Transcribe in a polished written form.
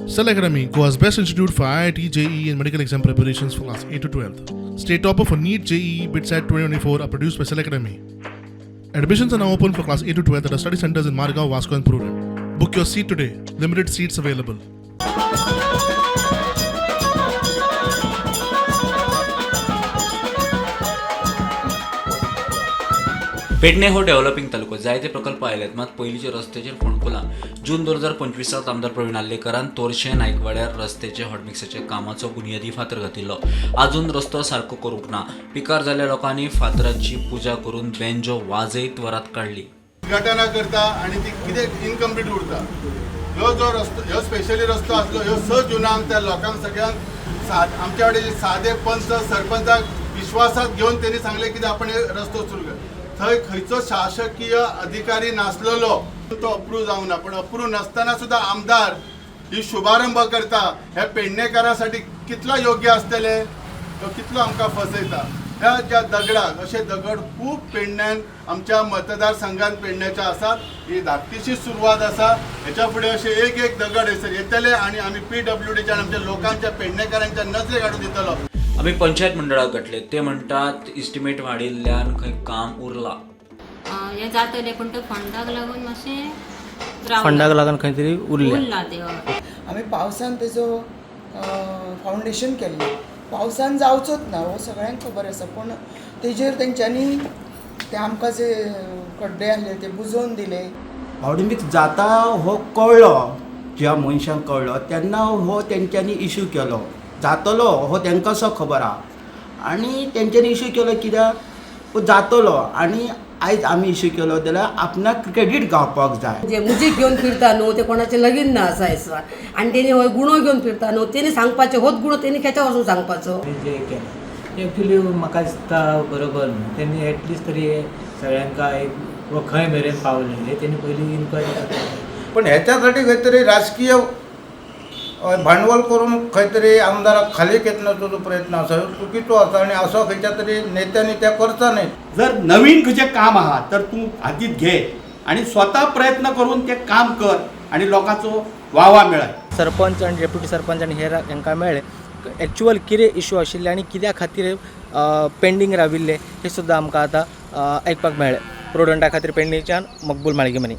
Cell Academy, Goa's best institute for IIT, JEE, and medical exam preparations for class 8 to 12. State topper for NEET, JEE, BITSAT 2024 are produced by Cell Academy. Admissions are now open for class 8 to 12 at our study centers in Margao, Vasco, and Prudent. Book your seat today. Limited seats available. Pedne हो developing तालुको. जायते प्रकल्प आयल्यात, मात पयलींचे रस्त्याचेर फोंडकुलां. जून 2025 आमदार प्रवीण आर्लेकरान तोरशें नायकवाड्यार रस्त्याचे हॉटमिक्साच्या कामाचो बुनियादी फातर घातिल्लो. आजून रस्तो सारको करूंक ना. पिकार जाल्ल्या लोकांनी फातराची पुजा करून बेंजो वाजयत वरात काडली. उद्घाटना करता आनी ती कितें इनकम्प्लीट उरता. ह्यो जो रस्तो, ह्यो स्पेशली रस्तो आसलो, ह्यो 6 जुनाक त्या लोकांक सगळ्यांक आमच्या कडेन सादे पंच सरपंचाक विश्वासात घेवन तेणी सांगलें कितें आपण हे रस्तो सुरू कर. थंय खंयचो शासकीय अधिकारी नासलेलो, तो अप्रूव जावंक ना. पण अप्रूव नासतना सुद्दां आमदार ही शुभारंभ करता, हे पेडणेकारासाठी कितलो योग्य आसतले? तो कितलो आमकां फसयता. ह्या ज्या दगडाक, अशे दगड खूब पेडण्यान, आमच्या मतदारसंघात पेडण्याच्या आसात. ही धाकटीशी सुरवात आसा. हेच्या फुडें अशे एक एक दगड हयसर येतले आनी आमी पीडब्ल्यूडीच्या, आमच्या लोकांच्या, पेडणेकारांच्या नजरेक हाडून दितलो. आमी पंचायत मंडळाक गाठले, ते म्हणटात इस्टिमेट वाडिल्ल्यान खंय काम उरला. हें जातलें, पूण ते फंडाक लागून मातशें रावलां. फंडाक लागून खंय तरी उरलें. उरलां तें, हय. आमी पावसान तेजो फावंडेशन केल्लें. पावसान जावचोच ना हो सगळ्यांक खबर आसा, पूण तेजेर तेंच्यांनी ते आमकां जे खड्डे आसले ते बुजोवन दिले. ऑडिमीक जाता हो कळ्ळो, ज्या मनशांक कळ्ळो तेन्ना हो तेंच्यांनी इशू केलो. जातलो हो तेंकां असो खबर आहा आनी तेंच्यांनी इशू केलो कित्याक जातलो. आनी आयज आमी इशू केलो जाल्यार आपणाक क्रेडीट गावपाक जाय. जे मुजीक घेवन फिरता न्हू, ते कोणाचें लगीन ना आसा हेसवार आनी तेणी हो गुणो घेवन फिरता न्हू, तेणी सांगपाचें होच गुणो तेणी खेच्या वचून सांगपाचो. जे केलें तें एक्चुली म्हाका दिसता बरोबर न्हू. तेणी एटलिस्ट तरी सगळ्यांक एक व खंय मेरेन पावले हें तेणी पयलीं इन्क्वायरी करपाक. पण ह्याच्यासाठी खंय तरी राजकीय भांडवल करून खंय तरी आमदाराक खाली खेचण्याचो जो प्रयत्न आसा हो चुकीचो आसा आनी असो खंयच्या तरी नेत्यांनी त्या करचा न्हय. जर नवीन खंयचें काम आहा तर तूं हातीत घे आनी स्वता प्रयत्न करून तें काम कर आनी लोकांचो वावा मेळय. सरपंच आनी डेप्युटी सरपंच आनी हेर हांकां मेळ्ळे. एक्चुअल कितें इशू आशिल्ले आनी कित्या खातीर पेंडींग राविल्ले हे सुद्दां आमकां आतां आयकपाक मेळ्ळें. प्रुडंटा खातीर पेडणेच्यान मकबूल माळगेमनी.